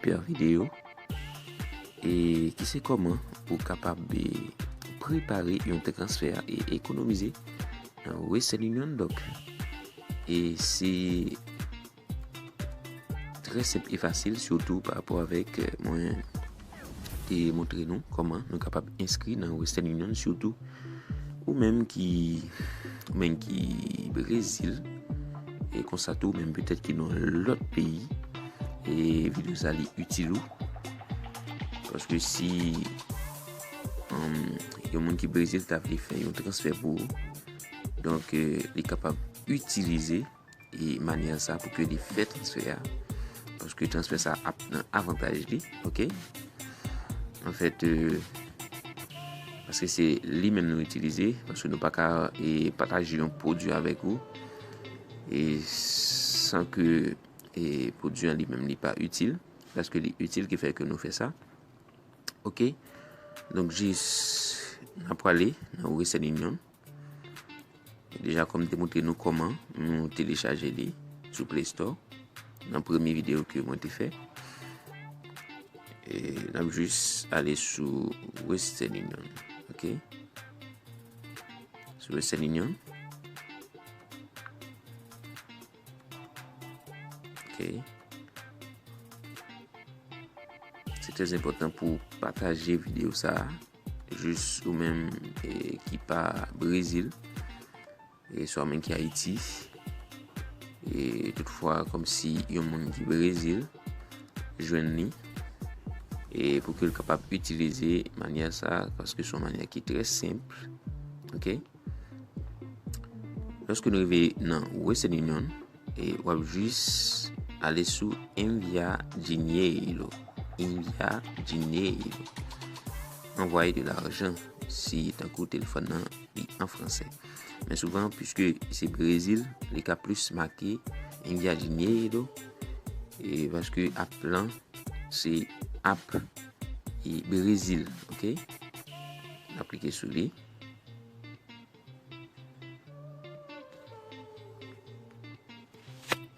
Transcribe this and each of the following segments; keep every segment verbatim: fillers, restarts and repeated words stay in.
sipè videyo, e ki se kòman pou w kapab, e, prepare yon transfè e ekonomize nan Western Union. Donk, e se trè senp e fasil, sitou pa rapò avèk, e, mwen te montre nou kòman nou kapab enskri nan Western Union, sitou ou menm ki, ou menm ki Brezil, e konsa tou, ou menm petèt ki nan lòt peyi, e videyo sa li itil ou. Paske si, um, yon moun ki Brezil ta vle fè yon transfè pou ou, donk, e, li kapab itilize e manyè sa pou ke li fè transfè a, paske transfè sa ap nan avantaj li, oke? Anfèt, e, paske se li menm nou itilize, paske nou pa ka, e, pataje yon pwodui avèk ou, e san ke, e, pwodui an li menm li pa itil, paske li itil ki fè ke nou fè sa. Oke? Donk, jis, n a prale nan Western Union. Deja, kòm m te montre nou kòman nou telechaje li sou Play Store, nan premye videyo ke mwen te fè. E n ap jis ale sou Western Union, oke? Sou Western Union. Oke. Se trè enpòtan pou w pataje videyo sa a. Jis ou menm, e, ki pa Brezil, e swa menm ki Ayiti. E toutfwa, kòmsi yon moun ki Brezil jwenn li, e pou ke l kapab itilize manyè sa, paske se yon manyè ki trè senp. Oke? Lòske nou rive nan Western Union, e w ap jis ale sou Envia Dinheiro. Envia Dinheiro. Envoyer de l'argent, si tankou telefòn nan li an fransè. Men souvan, piske se Brezil, li ka plis make Envia Dinheiro, e paske app lan, se app e Brezil, oke? N ap klike sou li.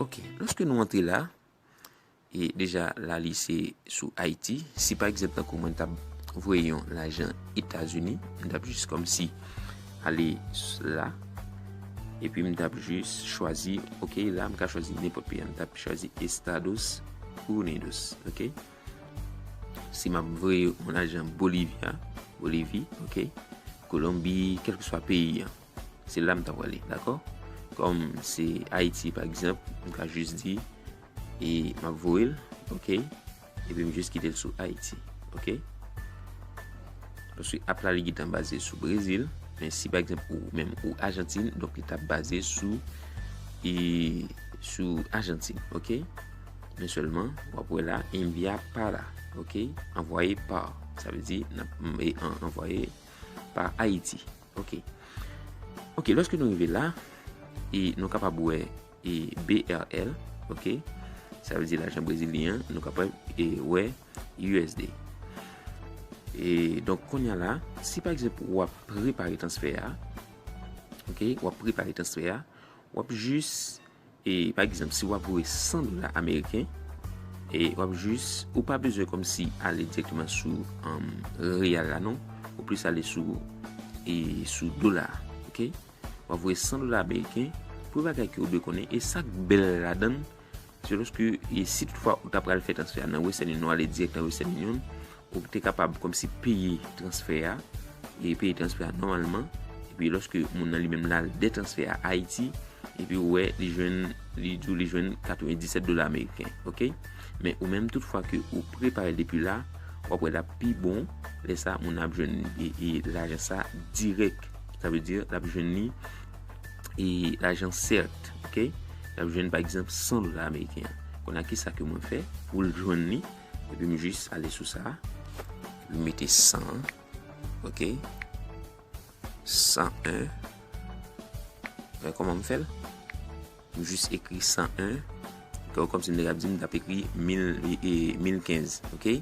Oke, lòske nou antre la, e deja la li se sou Ayiti. Si pa egzanp, tankou mwen t ap voye yon lajan Etazini, m t ap jis kòmsi ale s-, la, epi m t ap jis chwazi, oke, la m ka chwazi nenpòt peyi, m t ap chwazi Estados Unidos, oke? Si m ap voye yon lajan Bolivia, Bolivi, oke, Kolonbi, kèlkeswa peyi an, se la m ta prale, dakò? Kòm se Ayiti, pa egzanp, m ka jis di, e m ap voye l, oke? Epi m jis kite l sou Ayiti, oke? Paske app la, li gentan baze sou Brezil, men si, pa egzanp, ou menm ou Ajantin, donk li t ap baze sou, e, sou Ajantin, oke? Men sèlman, w ap wè la, envia para, oke? Envoyer par, sa vle di, n ap, e, an-, envoyer par Ayiti. Oke. Oke, lòske nou rive la, e nou kapab wè, e, B R L, oke? Sa vle di lajan brezilyen an, nou kapab, e, wè U S D. E donk, kounye a la, si pa egzanp, w ap prepare transfè a, oke? W ap prepare transfè a, w ap jis E, pa egzanp, si w ap voye san dola ameriken, e w ap jis, ou pa bezwen kòmsi ale dirèkteman sou, um, reyal la, non. Ou plis ale sou, e, sou dola a, oke? W ap voye san dola ameriken, premye bagay ke w dwe konnen, e sa k bèl ladan l, se lòske, e si toutfwa ou ta pral fè transfè a nan Western Union, ou ale dirèk nan Western Union, ou te kapab kòmsi peye transfè a, e peye transfè a nòmalman, epi lòske moun nan li menm la al dè transfè a Ayiti, epi ou wè li jwenn, li di w li jwenn katrevendisèt dola ameriken, oke? Men ou menm, toutfwa ke ou prepare l depi la, w ap wè l ap pi bon, lè sa moun nan ap jwenn, e, e lajan sa dirèk. Sa vle di, l ap jwenn li, e lajan sèt, oke? L ap jwenn, pa egzanp, san dola ameriken an. Kounye a, kisa ke mwen fè pou l jwenn li? Epi m jis ale sou sa, epi m mete san, oke? San en. Wè kòman m fè l? M jis ekri san en. Kò-, kòmsi m te ka di m t ap ekri mil, e, e, mil kenz, oke?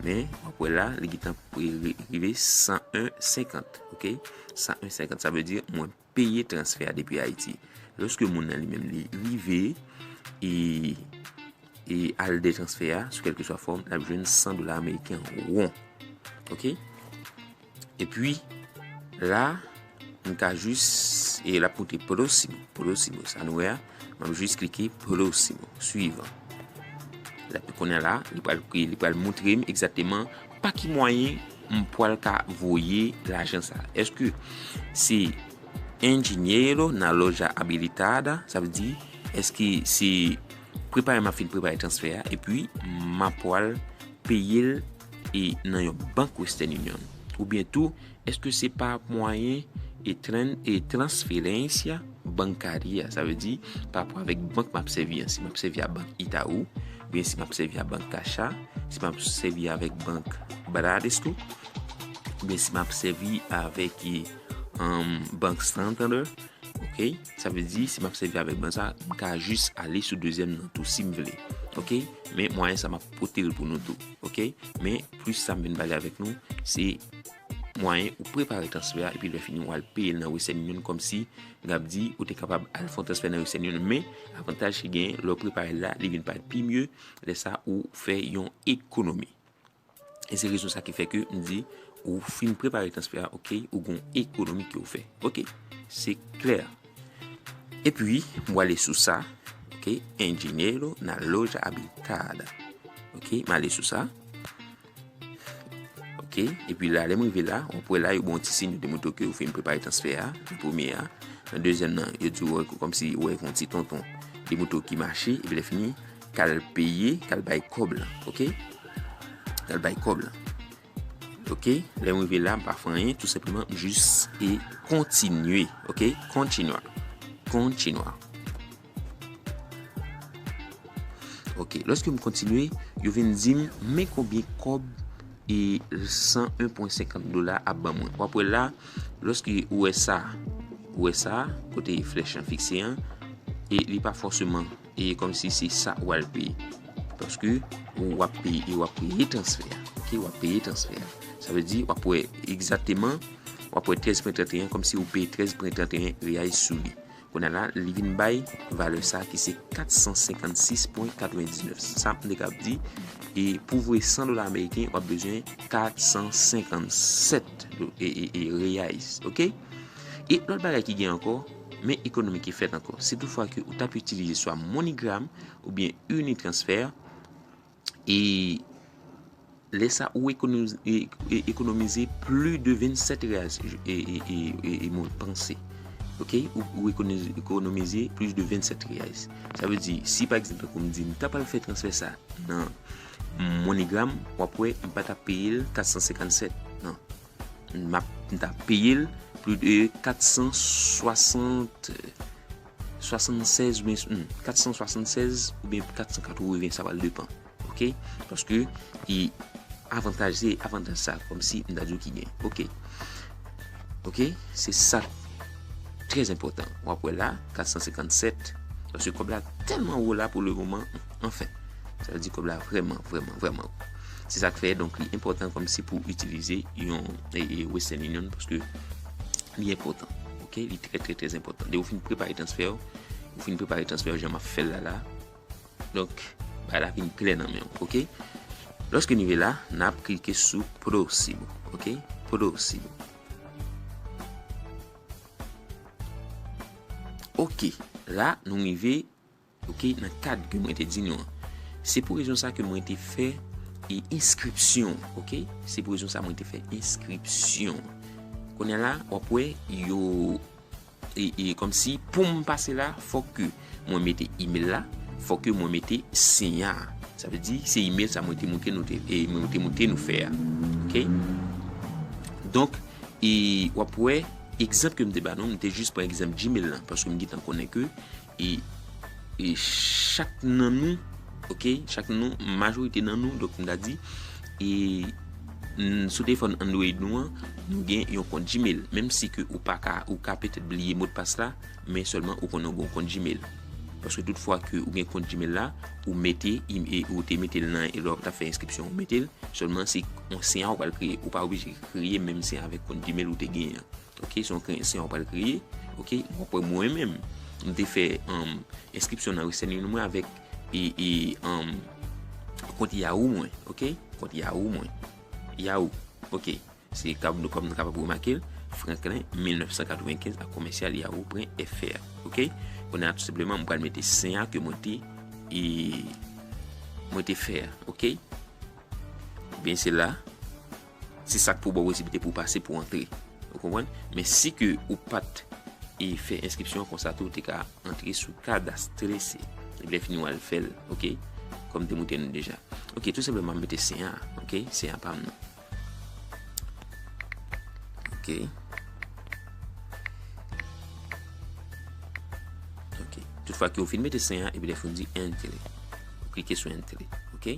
Men, w ap wè la, li gentan ri-, rive san en senkant, oke? San en senkant, sa vle di mwen peye transfè a depi Ayiti. Lòske moun nan li menm li rive, e, e al dèyè transfè a, sou kèlkeswa fòm, l ap jwenn san dola ameriken won. Ok? Epi, la, m ka jis, e l ap montre prosimo, prosimo, sa nou wè a, m ap jis klike prosimo, swivan. L ap, kounye a la, li pral, li pral montre m egzakteman pa ki mwayen m pral ka voye lajan sa. Èske se en dinero na loja habilitada, sa vle di, èske se prepare m ap fin prepare transfè a, epi m ap pral peye l e nan yon bank Western Union? Oubyen tou, èske se pa mwayen e tran-, e transferencia bancaria, sa vle di, pa rapò avèk bank m ap sèvi an, si m ap sèvi a bank Itaú, oubyen si m ap sèvi a bank Caixa, si m ap sèvi avèk bank Bradesco, oubyen si m ap sèvi avèk, e, um, bank Santander, ok? Sa vle di, si m ap sèvi avèk bank sa, m ka jis ale sou dezyèm nan tou, si m vle, ok? Men mwayen sa m ap pote l pou nou tou, ok? Men plis sa m vin pale avèk nou, se mwayen ou prepare transfè a, epi lè fini, w al peye l nan Western Union, kòmsi n ap di ou te kapab al fè yon transfè nan Western Union, men avantaj ki genyen, lè w prepare l la, li vin parèt pi mye, lè sa ou fè yon ekonomi. E se rezon sa ki fè ke m di, ou fin prepare transfè a, ok, ou gon ekonomi ke w fè. Ok, se klè. Epi, m ale sou sa, ok, en dinero na loja habilitada. Ok, m ale sou sa. Ok, epi la, lè m rive la, w ap wè la, yo ba w yon ti siy, yo te montre w ke ou fin prepare transfè a, nan premye a. Nan dezyèm nan, yo di w, kòmsi, w wè, yon ti tonton, li montre w ki mache, epi lè fini, k al peye, k al bay kòb la, ok? K al bay kòb la. Ok, lè m rive la, m pa fè anyen, tou senpleman, m jis e kontinye, ok? Kontinye. Kontinye. Ok, lòske m kontinye, yo vin di m, men konbyen kòb e san en pwen senkant dola ap ban mwen. W ap wè la, lòske ou wè sa, ou wè sa, kote flèch lan fikse an, e li pa fòseman, e kòmsi se sa ou al peye. Paske ou ap peye, e w ap peye transfè a. Ok, w ap peye transfè a. Sa vle di, w ap wè egzakteman, w ap wè trèz pwen trannteyen, kòmsi ou peye trèz pwen trannteyen reais sou li. Kounye a la, li vin bay valè sa ki se kat san senkannsis pwen katrevendiznèf. Sa m te kab di, e pou voye san dola ameriken, w ap bezwen kat san senkannsèt do-, e, e, e reais, ok? E lòt bagay ki gen ankò, men ekonomi ki fèt ankò. Si toutfwa ke ou t ap itilize swa MoneyGram oubyen Unitransfer, e lè sa ou ekonomize, e, e, ekonomize plis de vennsèt reais, e, e, e, e, e mwen panse. Ok? Ou, ou ekonomize, ekonomize plis de vennsèt reais. Sa vle di, si pa egzanp, tankou m di, m ta pral fè transfè sa nan MoneyGram, w ap wè, m pa t ap peye l kat san senkannsèt. Non. M ap, m t ap peye l plis de kat san swasant, swasannsèz oubyen, hmm, kat san swasannsèz oubyen kat san katreven, sa pral depann. Ok? Paske, e avantaj, se avantaj sa, kòmsi m ta di w ki gen. Ok. Ok? Se sa k trè enpòtan. W ap wè la, kat san senkannsèt, paske kòb la tèlman wo la pou le moman, anfen. Sa vle di kòb la vrèman, vrèman, vrèman wo. Se sa k fè, donk, li enpòtan kòmsi pou itilize yon, e, e, Western Union, paske li enpòtan. Ok? Li trè, trè, trè enpòtan. Depi w fin prepare transfè w, ou fin prepare transfè w, jan m ap fè l la, la. Donk, bagay la vin klè nan men w, ok? Lòske n rive la, n ap klike sou Próximo, ok? Próximo. Ok, la, nou rive, ok, nan kad ke mwen te di nou an. Se pou rezon sa ke mwen te fè e enskripsyon, ok? Se pou rezon sa mwen te fè enskripsyon. Kounye a la, w ap wè, yo e, e kòmsi pou m pase la, fòk ke mwen mete email la, fòk ke mwen mete siy a. Sa vle di, se email sa mwen te montre nou te, e mwen te montre nou fè a. Ok? Donk, e w ap wè, egzanp ke m te ba nou, m te jis pran egzanp Gmail lan, paske m gentan konnen ke, e, e chak nan nou, ok, chak nan nou, majorite nan nou, donk m ta di, e n-, sou telefòn Android nou an, nou gen yon kont Gmail. Menm si ke ou pa ka, ou ka petèt bliye modpas la, men sèlman ou konnen ou gen yon kont Gmail. Paske tout fwa ke ou gen kont Gmail la, ou mete, im-, e ou te mete l nan, e lè w t ap fè enskripsyon, ou mete l, sèlman se yon siy a ou pral kreye. Ou pa oblije kreye menm siy avèk kont Gmail ou te genyen an. Ok, se yon kre-, siy a ou pral kreye. Ok, w ap wè mwen menm, m te fè, um, enskripsyon nan Western Union mwen avèk e, e, um, kont Yahoo mwen, ok? Kont Yahoo mwen. Yahoo, ok. Se kòm, kòm nou kapab remake l, Franklin mil nèf san katrevenkenz a commercial yahoo pwen F R, ok? Kounye a, tou senpleman, mwen pral mete sen an ke mwen te, e, mwen te fè a, ok? Ebyen, se la, se sa k pou ba w posiblite pou w pase, pou w antre. Ou konprann? Men si ke ou pa t, e, fè enskripsyon, konsa tou, ou te ka antre sou Cadastre. Epi lè fini, w al fè l, ok? Kòm m te montre nou deja. Ok, tou senpleman, m mete sen an, ok? Sen an pa m nan. Ok. Ok. Tout fwa ke w fin mete sen an, epi lè fini di enter. Ou klike sou enter. Ok.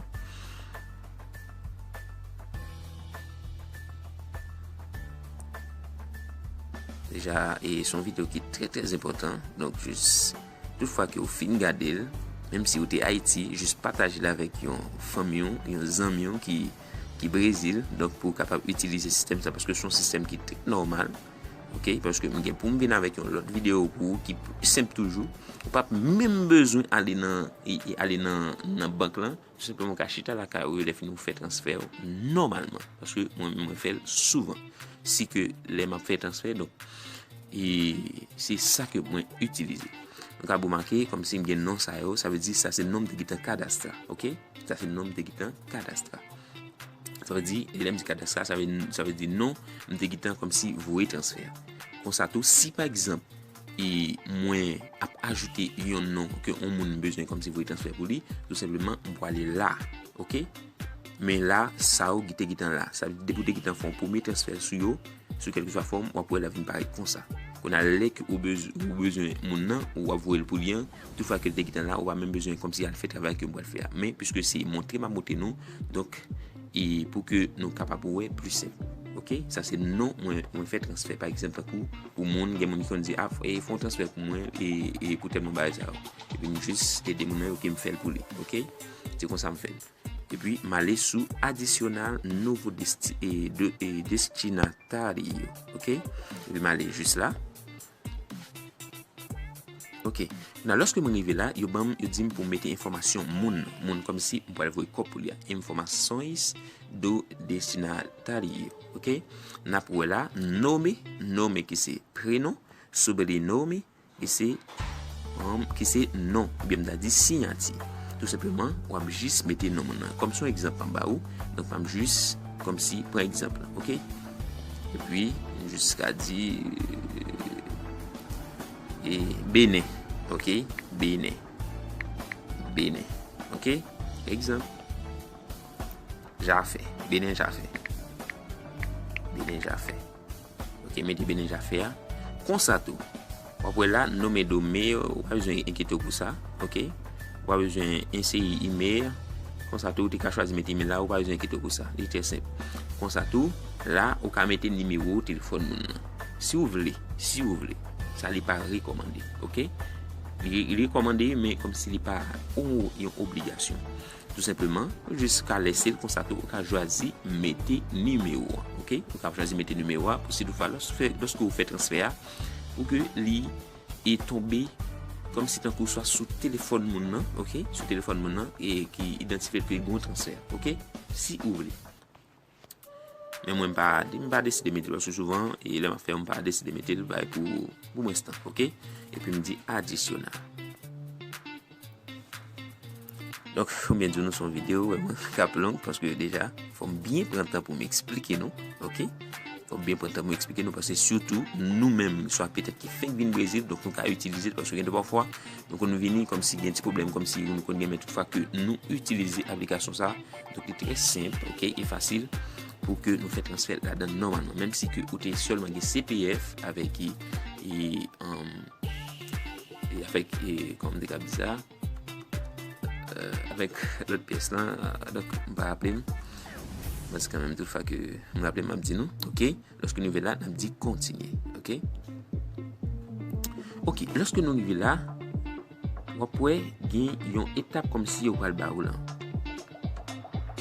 Deja, e se yon videyo ki trè, trè enpòtan. Donk, jis, tout fwa ke w fin gade l, menm si w te Ayiti, jis pataje l avèk yon fanmi w, yon zanmi w ki, ki Brezil. Donk, pou w kapab itilize sistèm sa, paske se yon sistèm ki trè nòmal. Ok, paske m gen pou m vin avèk yon lòt videyo pou ou ki senp toujou. Ou p ap menm bezwen ale nan, e, e, ale nan, nan bank lan. Tou senpleman, ou ka chita lakay ou, lè fini ou fè transfè ou nòmalman. Paske mwen, mwen fè l souvan. Si ke lè m ap fè transfè, donk, e se sa ke mwen itilize. Nou ka remake, kòmsi m gen non sa yo, sa vle di sa se non m te gentan Cadastre, ok? Sa se non m te gentan Cadastre. Sa vle di, e lè m di Cadastre, sa vle, sa vle di non m te gentan kòmsi voye transfè a. Konsa tou, si pa egzanp, e mwen ap ajoute yon non ke yon moun bezwen kòmsi voye transfè pou li, tou senpleman, m pwale la, ok? Men la, sa yo te gentan la. Sa vle di, depi w te gentan fè yon premye transfè sou yo, sou kèlkeswa fòm, w ap wè l ap vin parèt konsa. Kounye a, lè ke ou bez-, ou bezwen moun nan, ou ap voye l pou li an, tout fwa ke l te gentan la, ou pa menm bezwen kòmsi al fè travay ke m pral fè a. Men, piske se montre m ap montre nou, donk, e pou ke nou kapab wè pli senp. Ok? Sa se non mwen, mwen fè transfè. Pa egzanp, tankou pou moun, gen moun ki konn di, a, e fè yon transfè pou mwen, e, e pou tèlman bagay sa yo. Epi m jis ede moun nan, ok, m fè l pou li. Ok? Se konsa m fè l. Epi m ale sou adisyonal nouvo desti-, e, de, e, destinatario. Ok? Epi m ale jis la. Ok. Kounye a, lòske mwen rive la, yo ban m, yo di m pou m mete enfòmasyon moun. Moun kòmsi m pral voye kòb pou li a. Informações do destinatário. Ok? N ap wè la, nome, nome ki se prenon, sobrenome, ki se, um, ki se non, oubyen m ta di siyati. Tou senpleman, w ap jis mete non moun nan. Kòm se yon egzanp m ap ba ou, donk m ap jis kòmsi pran egzanp la, ok? Epi, jis ka di, e, Benen, ok? Benen. Benen, ok? Egzanp. Jafè. Benen Jafè. Benen Jafè. Ok, mete Benen Jafè a. Konsa tou, w ap wè la, nome do mail, ou pa bezwen enkyete w pou sa, ok? Ou pa bezwen enseye email. Konsa tou, ou te ka chwazi mete email la, ou pa bezwen enkyete w pou sa. Li trè senp. Konsa tou, la, ou ka mete nimewo telefòn moun nan. Si w vle, si w vle. Sa li pa rekòmande, ok? Li, li rekòmande, men kòmsi li pa yon, yon obligasyon. Tou senpleman, ou jis ka lese l konsa tou, ou ka chwazi mete nimewo a, ok? Ou ka chwazi mete nimewo a pou si toutfwa lòske, lòske ou fè transfè a, pou ke li, e, tonbe kòmsi tankou swa sou telefòn moun nan, ok? Sou telefòn moun nan, e ki idantifye ke gen yon transfè, ok? Si ou vle. Men mwen m pa, m pa deside mete l, paske souvan, e lè m ap fè, m pa deside mete l, bay pou, pou mwen stan, ok? Epi m di adisyonal. Donk, fò m byen di nou se yon videyo vrèman k ap long, paske deja, fò m byen pran tan pou m eksplike nou, ok? Fò m byen pran tan pou m eksplike nou, paske sitou, nou menm, swa petèt ki fenk vin Brezil, donk nou ka itilize l, paske gen de pafwa, nou konn vini kòmsi gen ti pwoblèm, kòmsi nou konn gen, men tout fwa ke nou itilize aplikasyon sa, donk li trè senp, ok, e fasil pou ke nou fè transfè ladan nòmalman. Menm si ke ou te sèlman gen C P F avèk, e, e, um, e avèk, e, kòman m te ka di sa, e, avèk lòt pyès lan, e, donk, m pa raple m. Mwen, se kanmenm tout fwa ke m raple m, m ap di nou, ok? Lòske nou rive la, n ap di kontinye, ok? Ok, lòske nou rive la, w ap wè gen yon etap kòmsi yo pral ba ou lan.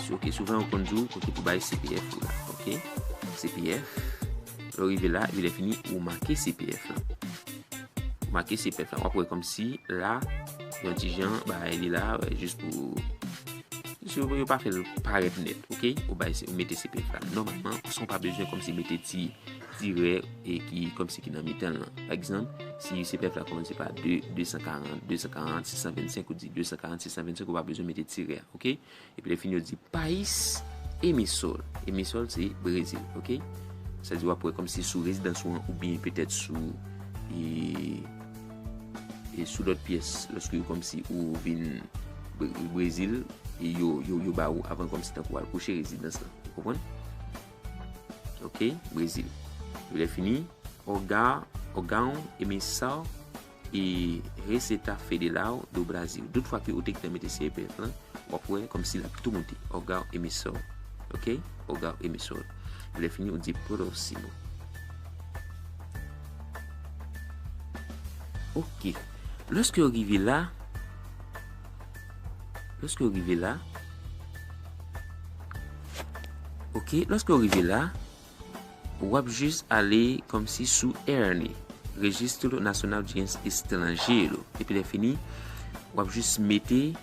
Si, ok, souvan yo konn di w kote pou bay C P F ou la, ok? C P F, lè w rive la, epi lè fini, ou make C P F lan. Ou make C P F lan, w ap wè kòmsi la, Yon ti jan, bagay li la, jis pou, jis pou yo pa fè l parèt nèt, oke? Ou bay, ou mete C P F la. Nòmalman, san w pa bezwen kòmsi mete ti tirè e ki kòmsi ki nan mitan l lan. Pa egzanp, si C P F la kòmanse pa de, de san karant, de san karant, sis san vennsenk, ou di de san karant, sis san vennsenk, ou pa bezwen mete tirè a, oke? Epi lè fini, yo di País Emissor. Emissor se Brezil, oke? Sa di w ap wè kòmsi sou rezidans ou an oubyen petèt sou, e, e sou lòt pyès, lòske yo kòmsi ou vin Bre-, Brezil, e yo, yo, yo ba ou avan kòmsi tankou al kouche rezidans lan. Ou konprann? Oke, Brezil. Epi lè fini, Oga, Ogão Emissor e Receita Federal do Brasil. Tout fwa ke ou te gentan mete C P F lan, w ap wè kòmsi l ap tou moute. Ogão Emissor. Oke? Ogão Emissor. Epi lè fini, ou di Próximo. Oke. Lòske w rive la, lòske w rive la, oke, lòske w rive la, w ap jis ale kòmsi sou R N A, Registro Nacional de Estrangeiro. Epi lè fini, w ap jis mete,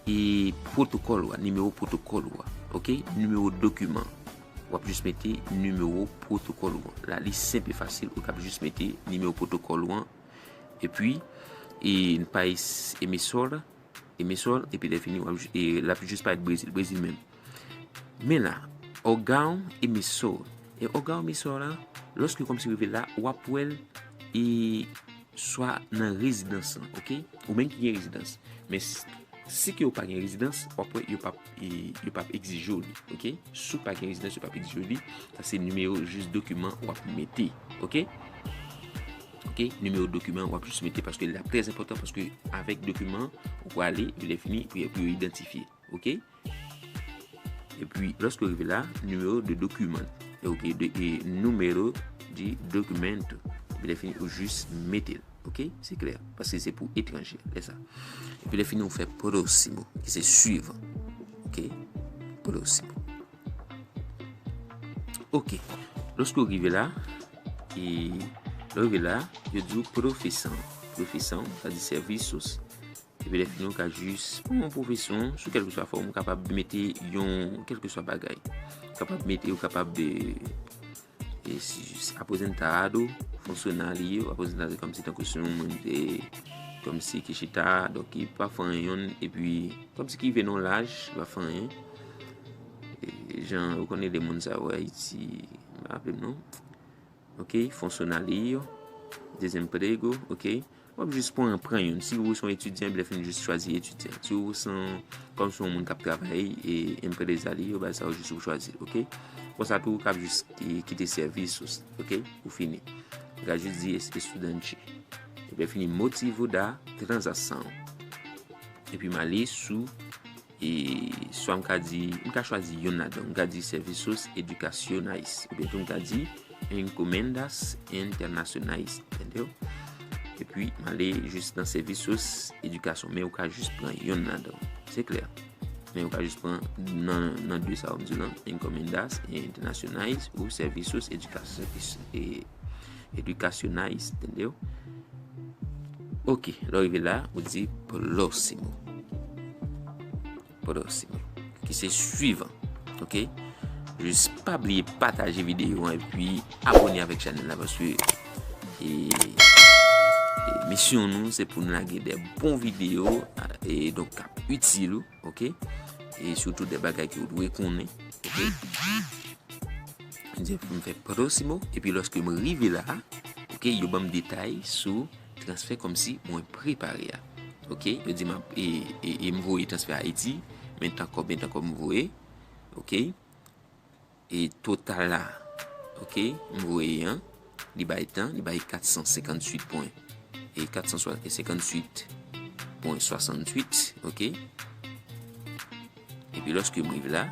e, pwotokòl ou a, nimewo pwotokòl ou a, oke? Nimewo dokiman. W ap jis mete nimewo pwotokòl ou an. La, li senp e fasil, ou kab jis mete nimewo pwotokòl ou an. Epi, e, País Emissor, Emissor, epi lè fini, w ap ju-, e, l ap jis parèt Brezil, Brezil menm. Men la, Ogão Emissor. E Ogão Emissor la, lòske kòmsi rive la, w ap wè l, e, swa nan rezidans lan, oke? Ou menm ki gen rezidans. Men s-, si ke w pa gen rezidans, w ap wè yo p ap, e, yo p ap egzije w li, oke? Si w pa gen rezidans, yo p ap egzije w li. Sa se nimewo jis dokiman w ap mete, oke? Oke? Nimewo dokiman w ap jis mete paske l ap trè enpòtan paske avèk dokiman ou prale, epi lè fini, pou, pou yo idantifye, oke? Epi, lòske w rive la, nimewo de dokiman. Oke, de, e, número de documento. Epi lè fini, ou jis mete l. Oke? Se klè. Paske se pou etranje, lè sa. Epi lè fini, ou fè próximo, ki se suivan. Oke? Próximo. Oke. Lòske w rive la, e, lè w rive la, yo di w profissão. Profissão, sa di serviços. Epi lè fini, ou ka jis pran yon pwofesyon sou kèlkeswa fòm, ou kapab mete yon kèlkeswa bagay. Ou kapab mete, ou kapab, e, e, si, aposentado, funcionário, aposentado kòmsi tankou se yon moun, e, kòmsi ki chita, donk ki pa fè anyen, epi kòmsi ki rive nan yon laj, li pa fè anyen. E, jan, ou konnen de moun sa yo Ayiti, m pa raple m non. Oke, funcionário, desemprego, oke. W ap jis pran, pran youn. Si ou se yon etidyan, epi lè fini jis chwazi etidyan. Si ou se yon, kòm se yon moun k ap travay, e, empresário, bagay sa yo jis ou chwazi, oke. Konsa tou, ou kab jis ki-, kite serviços, oke, ou fini. Ou ka jis di es-, estudante. Epi lè fini, motivo da transação. Epi m ale sou E swa m ka di, m ka chwazi youn ladan. M ka di serviços educacionais. Oubyen tou m ka di encomendas internacionais. Tande w? Epi, m ale jis nan serviços educación. Men ou ka jis pran youn ladan. Se klè. Men ou ka jis pran nan, nan de sa yo m di w lan, encomendas internacionais ou serviços educacionais. E, educacionais, tande w? Ok, lè w rive la, ou di próximo. Próximo. Ki se suivan. Ok? Jis pa bliye pataje videyo an epi abòne avèk chanèl la paske e, e misyon nou se pou n lage de bon videyo e donk k ap itil ou, ok? E sitou de bagay ke ou dwe konnen, ok? M di pou m fè próximo, epi lòske m rive la, ok, yo ban m detay sou transfè kòmsi mwen prepare a. Ok, yo di m ap, e, e, e m voye transfè Ayiti, men tan kòb, men tan kòb m voye, ok, e total la, ok, m voye an, li bay tan, li bay kat san senkantuit pwen, e kat san senkantuit pwen swasantuit, ok. Epi lòske m rive la,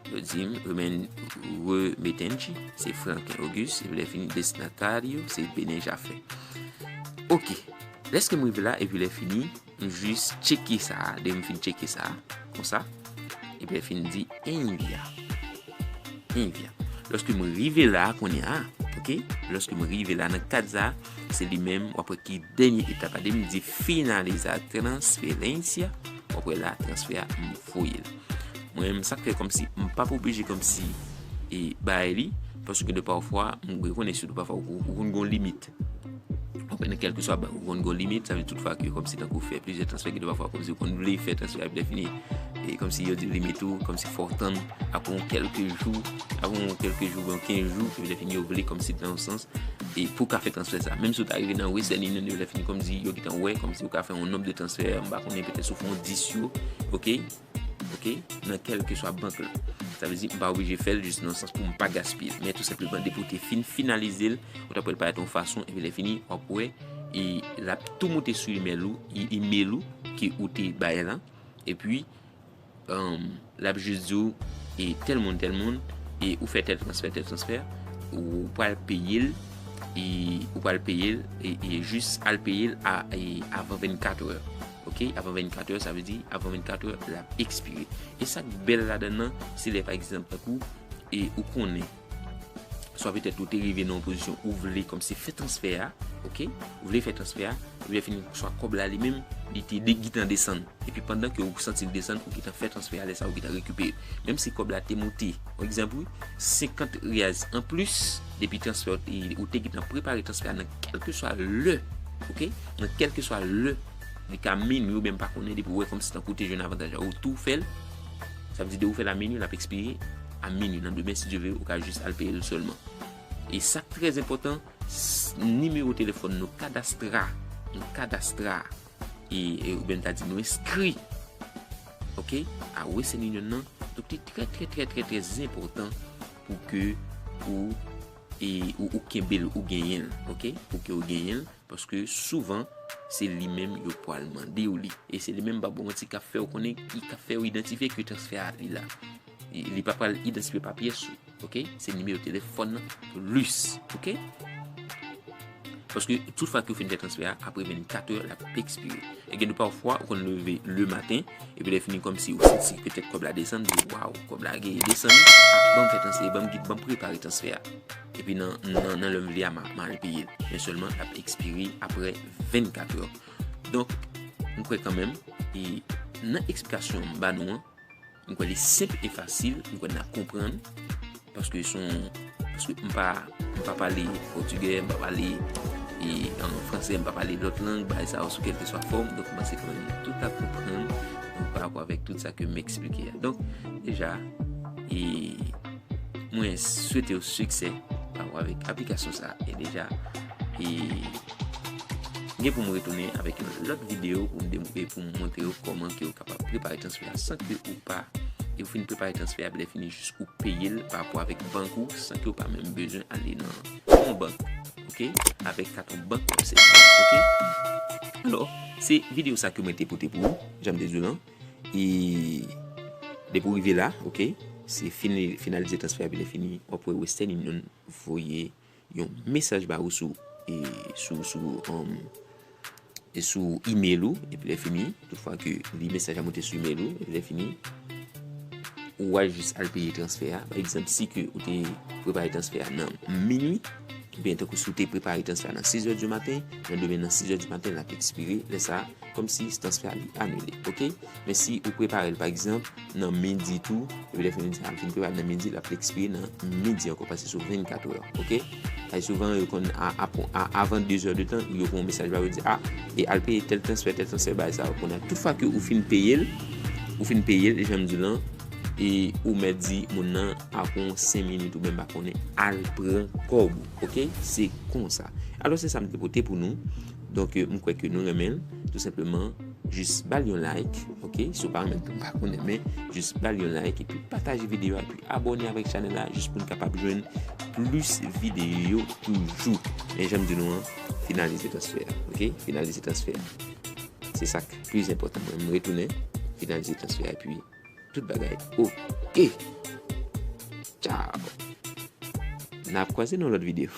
yo di m remen-, remetente, se Franklin Auguste, epi lè fini destinatário, se Benin Jaffe. Ok. Lèske m rive la, epi lè fini, m jis tcheke sa, de m fin tcheke sa, konsa. Epi lè fini di envia. Envia. Lòske m rive la, kounye a, Ok, lòske m rive la nan kad sa, se li menm, w ap wè ki dènye etap la. Depi m di finaliza transferencia, w ap wè la, transfè a, m voye l. Mwen menm, sa k fè kòmsi m p ap oblije kòmsi e bay li, paske de pafwa, m rekonnen sitou pafwa, ou, ou konn gon limit. Ou konn kèlkeswa bank, ou konn gon limit, sa vle di tout fwa ke kòmsi tankou fè plizyè transfè, ki de pafwa kòmsi ou konn vle fè transfè, epi lè fini, e kòmsi yo di limit ou, kòmsi fò w tann, apre yon kèlke jou, apre yon kèlke jou, yon kenz jou, epi lè fini yo vle kòmsi nan yon sans, e pou w ka fè transfè sa. Menm si w ta rive nan Western Union, epi lè fini kòmsi yo gentan wè, kòmsi ou ka fè yon nonb de transfè, m pa konnen petèt si w fè yon dis jou, ok? Ok? Nan kèlkeswa bank la. Sa vle di, m pa oblije fè l jis nan sans pou m pa gaspiye l. Men tou senpleman, depi w te fin finalize l, ou t ap wè l parèt yon fason, epi lè fini, w ap wè, e l ap tou moute sou email ou, e, email ou ke ou te bay la. Epi, um, l ap jis di w, e tèl moun, tèl moun, e ou fè tèl transfè, tèl transfè, ou pral peye l, e ou pral peye l, e, e jis al peye l a, e avan vennkat è. Ok? Avan vennkat è, sa vle di, avan vennkat è, l ap ekspire. E sa k bèl ladan l nan, se lè, pa egzanp, tankou, e ou konnen, swa petèt ou te rive nan yon pozisyon ou vle kòmsi fè transfè a, ok? Ou vle fè transfè a, epi lè fini, swa kòb la li menm, li te de-, gentan desann. Epi pandan ke ou santi l desann, ou gentan fè transfè a, lè sa a ou gentan rekipere. Menm si kòb la te moute, yon egzanp, wi, senkant reais anplis, depi transfè a, ou te, ou te gentan prepare transfè a nan kèlkeswa lè, ok? Nan kèlkeswa lè, li ka minwi oubyen m pa konnen, depi w wè kòmsi tankou w te jwenn avantaj la, ou tou fè l, sa vle di depi w fè l a minwi, l ap ekspire a minwi. Nan demen, si Dye vle, ou ka jis al peye l sèlman. E sa k trè enpòtan, s-, nimewo telefòn nou kadastra, nou kadastra, e, e, oubyen m ta di nou enskri, ok, a Western Union nan. Donk, li trè, trè, trè, trè, trè enpòtan pou ke ou, e, ou, ou kenbe l, ou genyen l, ok, pou ke ou genyen l, paske souvan, se li menm yo pral mande w li. E se li menm, m pa ba w manti, k ap fè w konnen, ki, k ap fè w idantifye ke transfè a li la. Li, li pa pral idantifye pa pyès ou. Ok? Se nimewo telefòn nan plis. Ok? Paske tout fwa ke w fin fè transfè a, apre vennkat è, l ap ekspire. E gen de pafwa, ou konn leve lematen, epi lè fini kòmsi ou santi petèt kòb la desann, di, "Waw, kòb la genyen desann, ah, ban m fè transfè, ban m gid, ban m prepare transfè a." Epi nan, nan, nan lè m vle a, m a, m al peye l. Men sèlman, l ap ekspire apre vennkat è. Donk, m kwè kanmenm, e nan eksplikasyon m ba nou an, m kwè li senp e fasil, m kwè n ap konprann, paske se yon, paske m pa, m pa pale pòtigè, m pa pale, e, an, fransè, m pa pale lòt lang, bagay sa yo sou kèlkeswa fòm, donk m panse kanmenm nou tout ap konprann, donk, pa rapò avèk tout sa ke m eksplike a. Donk, deja, e, mwen swete w siksè pa rapò avèk aplikasyon sa a. E deja, e, m gen pou m retounen avèk yon lòt videyo pou m dem-, e pou m montre w kòman ke w kapab prepare transfè a san ke ou pa, e ou fin prepare transfè a, epi lè fini jis ou peye l pa rapò avèk bank ou san ke w pa menm bezwen ale nan yon bank, ok? Avèk katon bank w ap sèvi, ok? Alò, se videyo sa ke mwen te pote pou ou, jan m te di w lan. E depi w rive la, ok, se fini, finalize transfè a, epi lè fini, w ap wè Western Union voye yon mesaj ba ou sou, e, sou, sou, um, e sou email ou, epi lè fini, tout fwa ke li mesaj la monte sou email ou, epi lè fini, ou a jis al peye transfè a. Pa egzanp, si ke ou te prepare transfè a nan minwi, oubyen tankou si w te prepare transfè a nan sis è di maten, nan demen nan sis è di maten, l ap ekspire, lè sa a, kòmsi transfè a li anile, ok? Men si ou prepare l, pa egzanp, nan midi tou, epi lè fini sa, fin prepare nan midi, l ap ekspire nan midi ankò, paske sou vennkat è, ok? Ay souvan, yo konn a, a, a, avan de zè de tan, yo pran yon mesaj ba yo di, "Ah, e al peye tèl transfè, tèl transfè, bagay sa yo." Kounye a, tout fwa ke ou fin peye l, ou fin peye l, jan m di w lan, e ou mèt di moun nan, apre yon senk minit ou menm pa konnen, al pran kòb ou, ok? Se konsa. Alò, se sa m te pote pou nou. Donk, euh, m kwè ke nou renmen l. Tou senpleman, jis ba l yon like, ok? Si w pa renmen l tou, m pa konnen, men jis ba l yon like, epi pataje videyo a, epi abòne avèk chanèl la, jis pou n kapab jwenn plis videyo toujou. Men jan m di nou an, finalize transfè a, ok? Finalize transfè a. Se sa k plis enpòtan. Mwen, m retounen, finalize transfè a, epi tout bagay ok. Tchao. N ap kwaze nan lòt videyo.